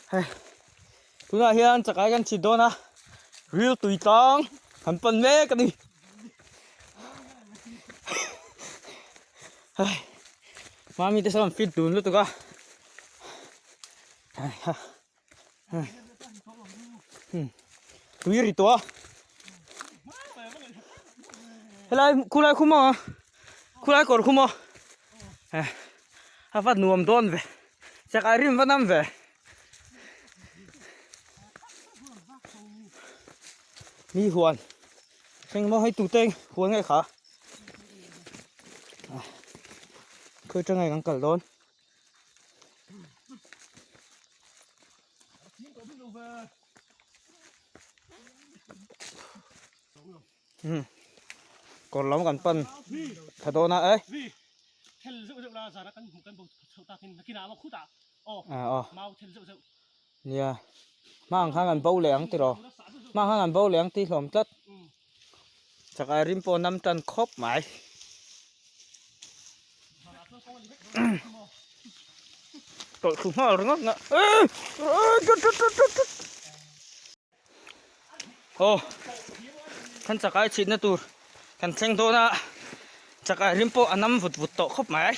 Hei tunah hian chakai kan chhit dawn a ril tui tlang kan pan mek a ni hei mami te sawn fit dun lutuk a hei ha tui ri tawh a helai khulai khu maw khulai kawr khu maw a va nuam dawn ve chakai rim va nam ve mi huan thleng maw hei tute huan nge kha khawi tangai kan kal dawn. Kawr lam kan pan tha dawn a eh. Nia hma ang khan kan bo leh ang tiraw hma ang khan kan bo leh ang tih hlawm tlat chakai rim pawh nam tan khawp mai. Tawlh thlu nghal ringawt na aw kan chakai chhitna tur kan thleng dawn a chakai rim pawh a nam vut vut tawh khawp mai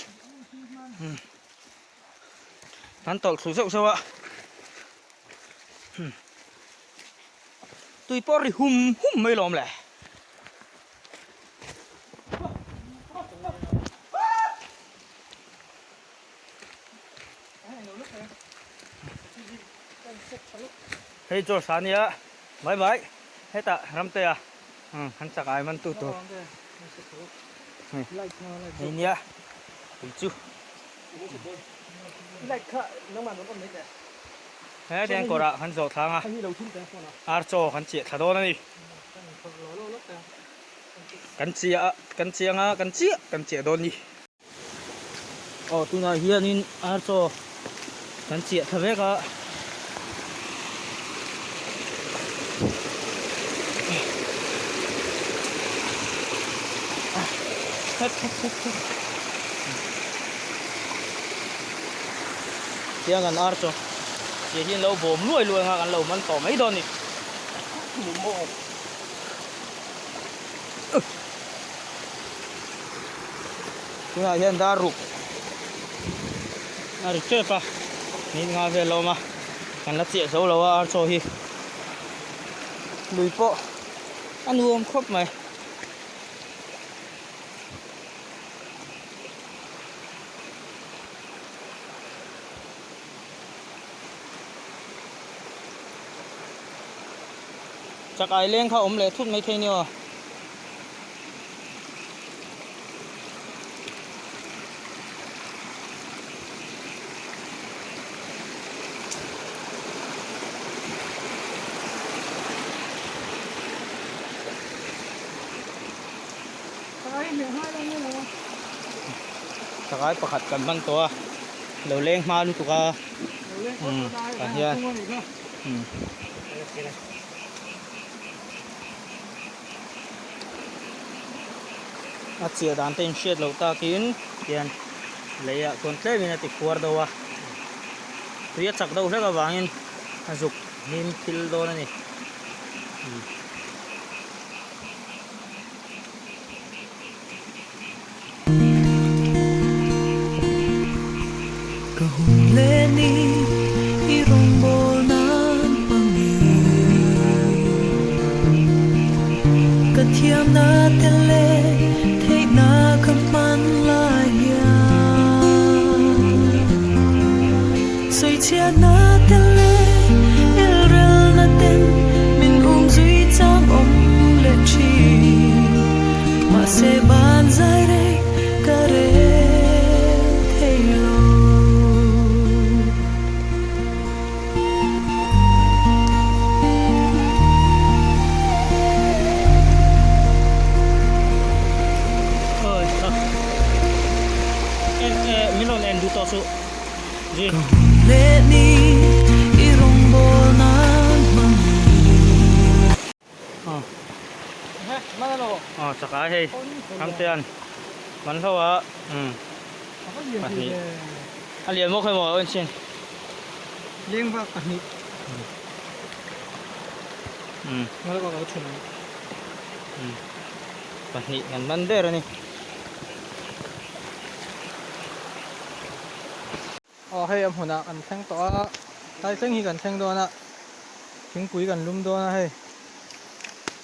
kan tawlh thlu zeuh zeuh a tui pawh ri hum hum mai lawm le. Hei George a nia mai mai hetah Ramtea an chak ai man tu tur hei nia tui chu hetiang kawrah kan zawh thlang a ar chaw kan chiah thla dawn a ni. Kan chiah a kan chiang a kan chiah kan chiah dawn ni. Aw tunah hianin ar chaw kan chiah thla vek a. Khat khat khat khat. Tiang kan ar chaw chiah hi an lo bawm luai luai anga kan lo man tawh mai dawn ni. Tunah hian dar ruk a ri tep a ni nga vel a awm a kan la chiah zo lo a ar chaw hi lui pawh a nuam khawp mai. Chakai leng kha awm leh thut mai thei nia. Chakai pakhat kan hman tawh a. Lo leng hma lutuk a umm tah hian umm a chiah dan te inhriat loh takin hian lei ah chuan tlem in a ti khuar deuh a tui a chak deuh hlek avangin a zuk hnim thil dawn a ni. Ka hun leh ni i rawngbâwl nan hmangin Ka thiamna te leh theihna ka hman lai hian Sawichhiatna te leh elrelna ten min umzui chang awm leh thin. Mahse ban zai rei ka rel thei lo. Oi ha en e min rawn en duh tawh suh ji. Ka hun leh ni i rawngbâwl nan hmangin. Aw chakai hei Thangtean man hlo a umm pahnih a lian bawk hei maw a en chin. Leng vak pahnih. Ngal ka lo chhun ang. Pahnih kan man ber a ni. Aw hei a hmunah kan thleng tawh a, tlai thleng hi kan thleng dawn a, thingpui kan lum dawn a hei,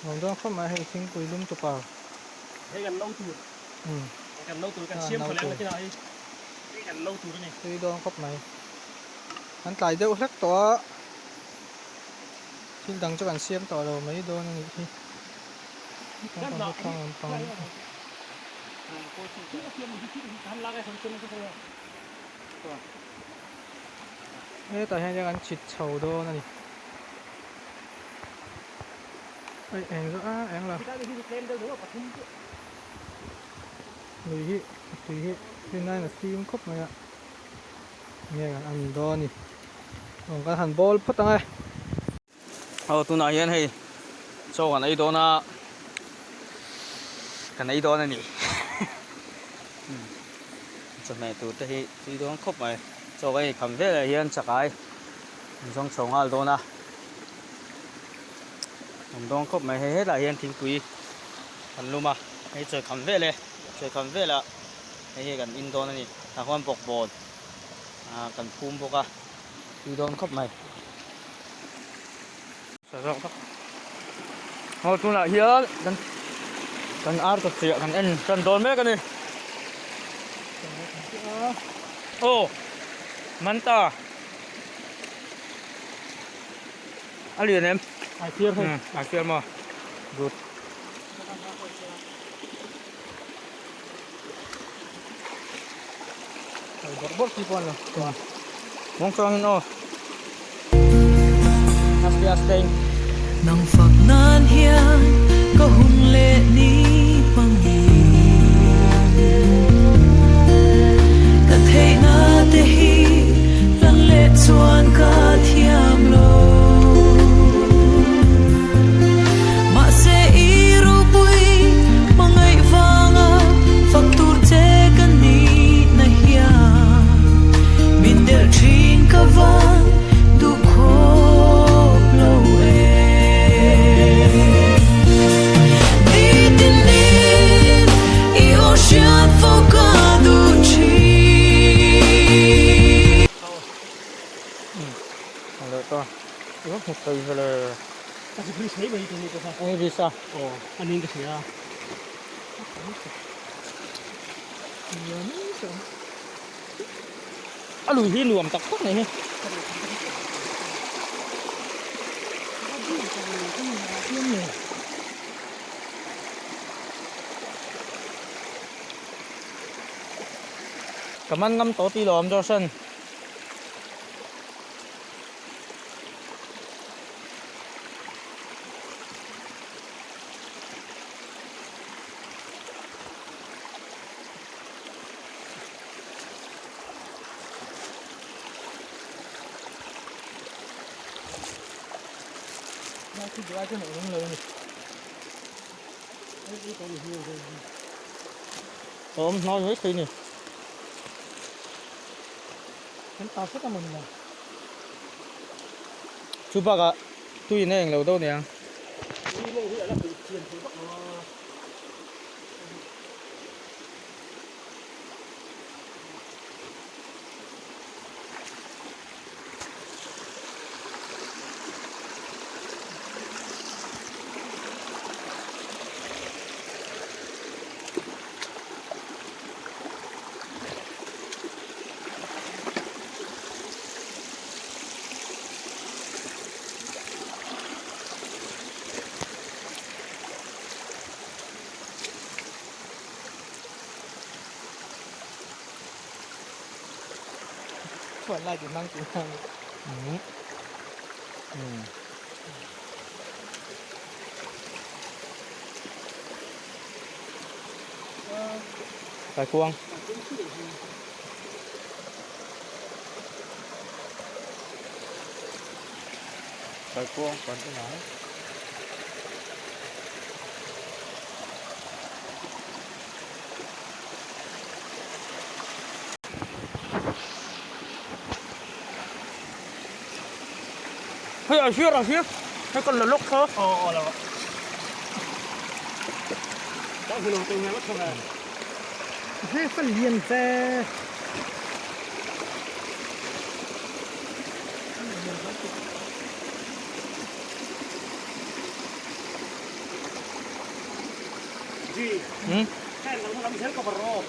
nuam dawn khawp mai hei thingpui lum tupa. Hei kan no tur, hei kan no tur kan siam tha leh ang na kinah hi, hei kan no tur a ni. Tui dawn khawp mai, kan tlai deuh hlek tawh a, thil dang chu kan siam tawh lo mai dawn a nih hi, thlang lampang. Hetah hian kan chhit chho dawn a ni. Ai eng zawh a eng lo. Lui hi a tui hi rinaiin a fim khawp mai a. Nge kan an dawn a ni. Rawn kan han bawl phawt ang e. Aw tunah hian hei chaw kan ei dawn a kan ei dawn a ni chawhmeh tur te hi tui dawn khawp mai chaw ka ei kham velah hian chakai an zawng chho nghal dawn a an dawn khawp mai hei hetah hian thingpui kan lum a hei chawi kham vel e chawi kham velah hei hi kan in dawn a ni tah khuan bawkbawn ah kan phum bawk a. Tui dawn khawp mai. Sa zawk tak. Aw tunah hian kan kan ar ta chiah kan en tan dawn mek a ni. Aw man ta. A lian em? Ai fiar hei. Ai fiar maw? Good. Bawrh bawrh chi pawh an lo chuan. Mawng chuangin aw. Aste aste in. Nang fak nan hian ka hun leh ni hmangin Ka theihna te hi hlan leh chuan ka thiam lo Mahse i ropui hmangaih vanga fak tur che ka nihna hian min delh thin ka van duh khawp lo e. Nitin nin i aw hriat fo ka duh thin. Ka zuk ri mai mai tih pawh kha. Eng ri sa? Aw, a ning ka hria. A lui hi nuam tak tak nei hi. Ka man ngam tawh tih lo awm Johnson. Awm hnai mai thei ni. Kan ta fek a mawni lo. Chu bakah tuiin a englo deuh aniang. Chuan light in hmang tih hmang. Kaikuang. Kaikuang kan en ang. Hei a hir a hir. Hei kan la lawk tha. Aw aw la rawh. Ka hmu lo teh ngai vak tho ve. Hei ka lian ve. Ji. Hmm. Heng lam lam zel ka var rawh.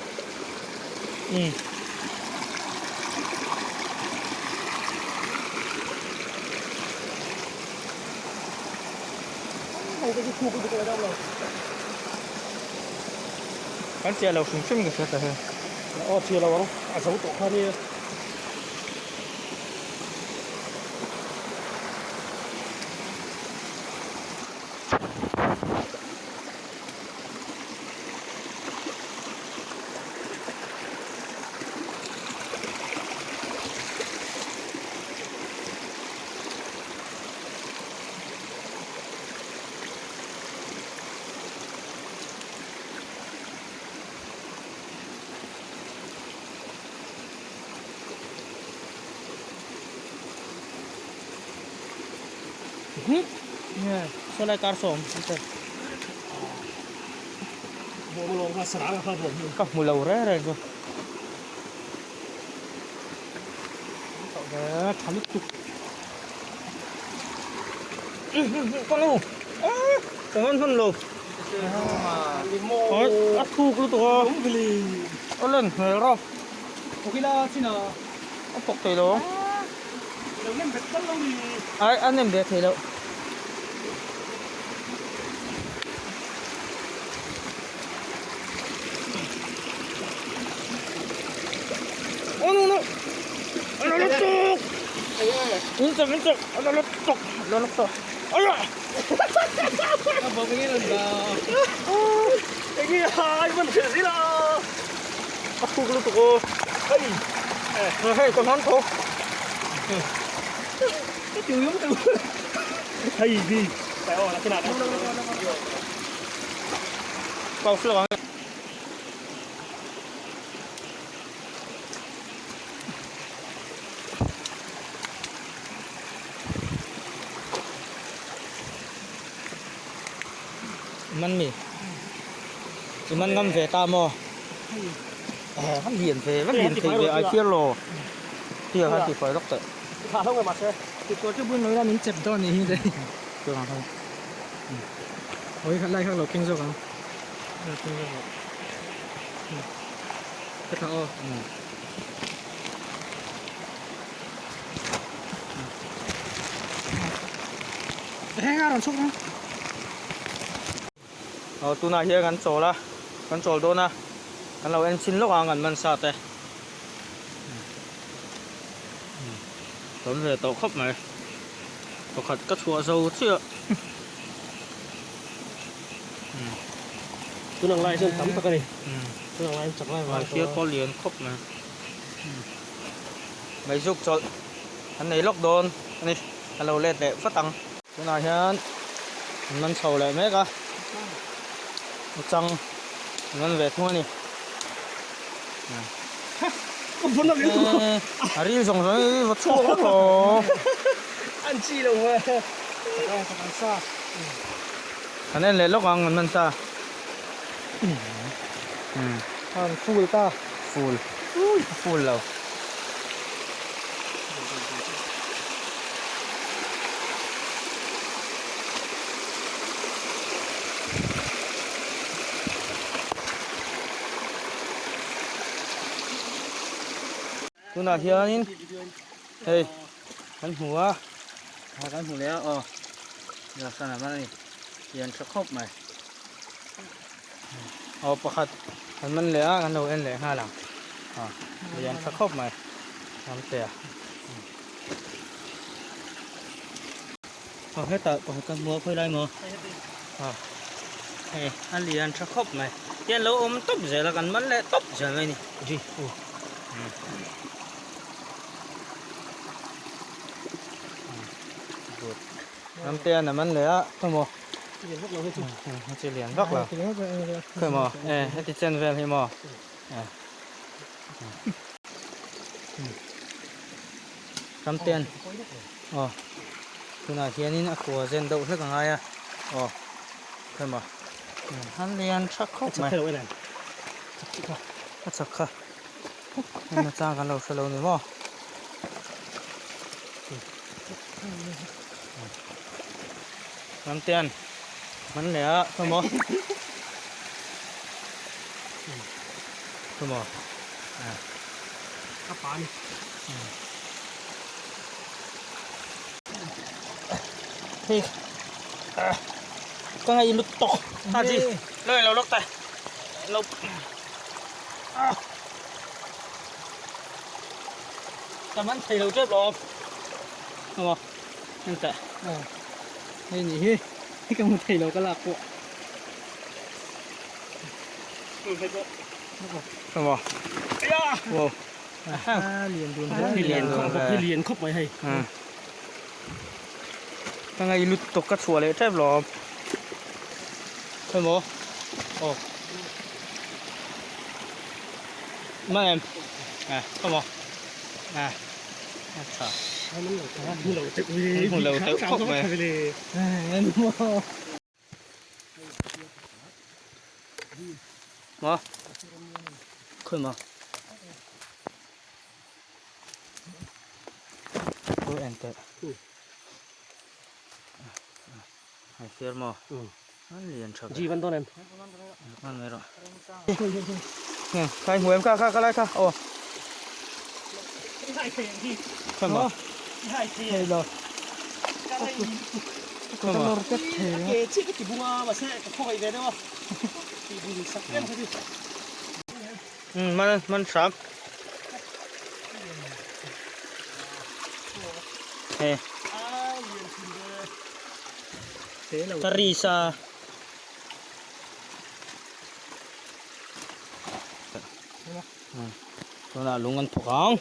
Hmm. Kan chiah lo hrim hrim ka hria ta hei. Aw chiah lo ang, a zo tawh kha nia. Saw lai kar sawm ka hmu lo reng reng chu. Tha lutuk. Ka nu ka ngan hman lo. A thuk lutuk a. A len hmel rawh. A pawk thei lo. Ai a nem ve thei lo. Oh no no. Ano lutuk. Inchak inchak. Ano lutuk. Ano lutuk. Aya. A thuk lutuk aw. Hei ka hman tho. Pau hlauh ang. Man mi. I man ngam ve ta maw? Kan lian ve, kan lian thei ve ai fiar lo. Tia khan ti fai lawk teh. Kekawr chu bun lo ila min chep dawn nih hi le. Oi khat lai kha lo keng zawk ang. Lo keng zawk ang. Ka thlah aw. Heng a rawn chhuk ang. Aw tunah hian kan chawl a, kan chawl dawn a, kan lo en chhin lawk ang kan man sa te. Tawn ve tawh khawp mai. Pakhat ka chhuah zo chiah. Tunang lai chuan tam tak a ni. Tunang lai chak lai vang tawh. Thil pawh lian khawp mai. Meizuk chawlh an nei lawk dawn a ni. A lo let leh vat ang. Tunah hian an man chho leh mek a. Chang an man ve thung a ni. A ril zawng zawng hi va chhuak vak lo. An chi lo ve. An en leh lawk ang an man sa. An full ta. Full. Full lo. Tunah hianin hei kan hmu a ah kan hmu leh a aw Johnson a man a ni lian tha khawp mai aw pakhat kan man leh a kan lo en leh nghal ang ah lian tha khawp mai Ramtea aw hetah pakhat kan hmu a khawi lai maw aw hei a lian tha khawp mai hian lo awm tawp zel a kan man leh tawp zel mai a ni ji u Ramtea na man leh a khawi maw chi lian vak lo khawi maw e heti chen vel hi maw Ramtean aw. Tunah hianin a kua zen deuh hlek a ngai a aw khawimaw a lian tha khawp mai a chak kha hemi chang kan lo hre lo ni maw Ramtean man leh a khawimaw khawimaw a pa ni. Hei ka ngai lut tawk ta chi loi lo lok ta lo ka man thei lo tep lo aw en teh hei ni hi hei ka hmu thei lo ka lak pawh Aw wow Lian khawp mai lian khawp mai hei. Ka ngai lut tawk ka chhuah leh tep lawm. Khawimaw? Aw. Mang em? À, khawimaw? À. A tha. Hmu lo teuh khawp mai. Maw? Khawimaw? Khawi en teh. Hai fair maw? An lian tha Ji van dawn em? Man mai rawh. Khai hmu em kha kha kha lai kha. Aw. Khawimaw? Thei lo. Ka lawr tep thei A ke chiah ka ti bung a mahse ka khawngaih ve deuh a. Ti bung sak em kha chu. Man man hram. He. Ka ri sa. Tunah lung an phawk ang.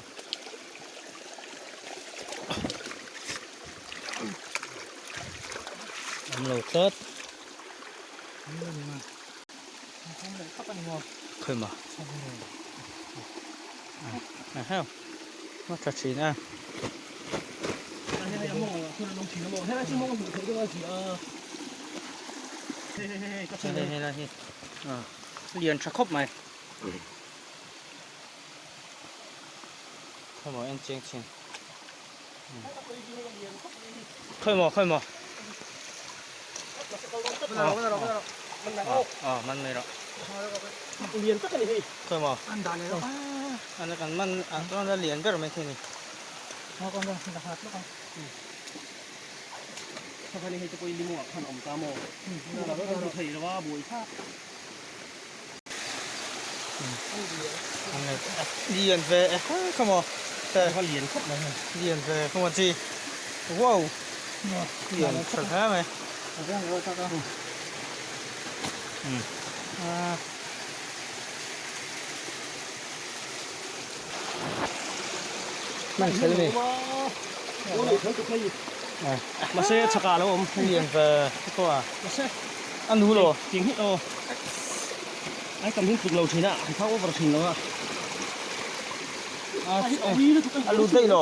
Awm lo tlat. Khawi maw? Eheu. A tha thin a. Hei hei hei. Lian tha khawp mai. Khawi maw en chiang chin. Khawi maw khawi maw. Aw man mai rawh. Lian tak a ni hei. Khawi maw. An kan man ah chuan a lian ber mai thei a ni. Khawi hei te pawh i limo ah khan a awm ta maw. Thei lo a buai thlak. Lian ve e kha maw te lian khawp mai hei lian ve kha maw chi wow lian tha hle mai man thel ni mahse chhakah a lo awm lian ve khaw a a nu lo Ting hi aw ai tam hi tluk lo thin a an thau over thin lo a a lut daih lo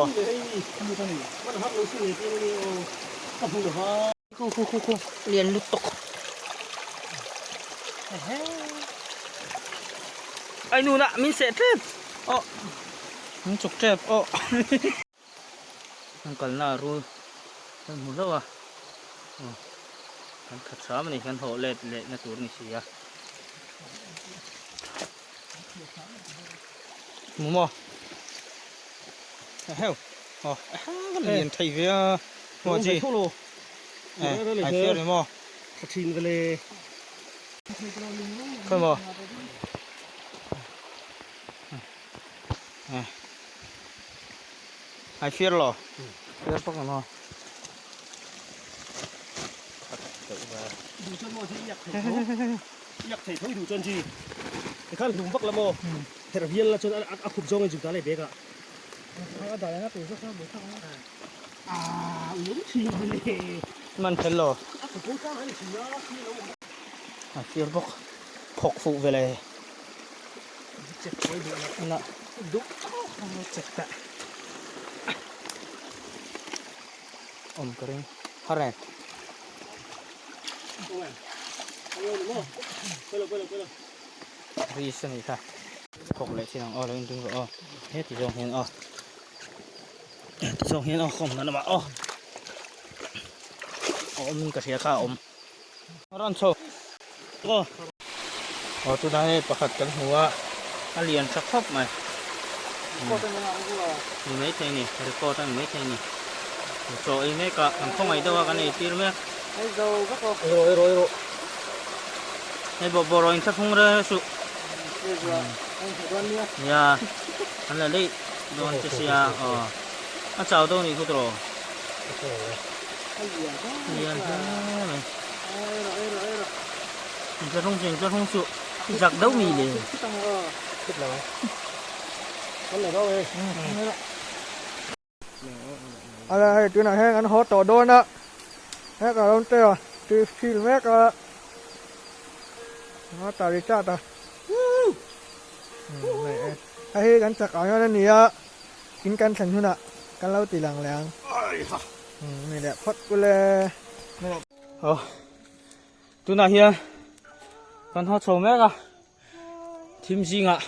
khu khu khu khu lian lut tawk ai nu na min seh tep aw min chuk tep aw Kan kalna a rul kan hmu hlauh a, aw kan khat hram a ni kan hawh let leh na tur a ni si a. Hmu maw? Eheu aw eheu kan lian thei ve a maw chi eh ai fiar ni maw? Khawi maw? Eh. Ai fiar lo. Fiar pak lo. Du chuan maw chi yak thei tho. Yak thei tho du chuan chi. Ti khan hlum vak la maw. Her vial la chuan a khup zawng in zuk ta leh bek a. A dai na tur zawk a bul thak a. A ulum thin le. Man fel lo. A khup pawh tlang ani thin a. A fiar bawk. Phawk fuh ve le. Awm ka ring. Har em. Ris a nih kha. Thawk leh chin ang aw lo inring rawh aw. He ti zawng hian aw. Ti zawng hian aw khawm na lamah aw. A awm in ka hria kha a awm. A rawn chho. Aw. Aw tunah hei pakhat kan hmu a. A lian tha khawp mai. Ni maithei a ni. Record a ni maithei a ni. Chaw ei mek a kan khawngaih deuh a kan ei tir mek. Hei bawhbawh rawh inthlahrung reng reng suh. Nia an la leih dawn che sia aw a chau deuh anih khu tawh lian hle mai inthlahrung chu inthlahrung suh i zak deuh mi le. Ala hei tunah hian kan haw tawh dawn a heta rawn te a tui feel mek a a ta ri chat a hei hi kan chak ang hian a ni a in kan thlen hunah kan lo ti lang leh ang ni leh phawt ule. Aw tunah hian kan haw chho mek a thim zingah.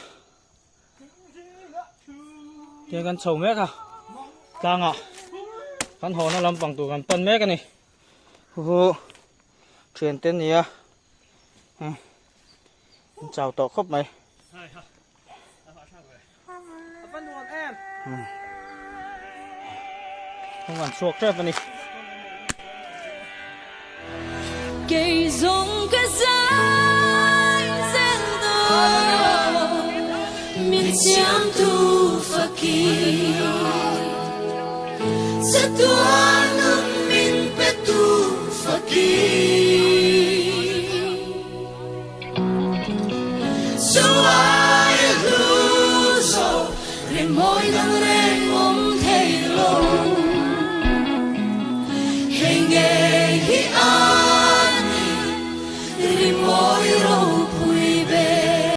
Tiang kan chho mek a tlangah kan hawna lampang tur kan pan mek a ni hu thian te nia an chau tawh khawp mai không còn chuộc trep a ni.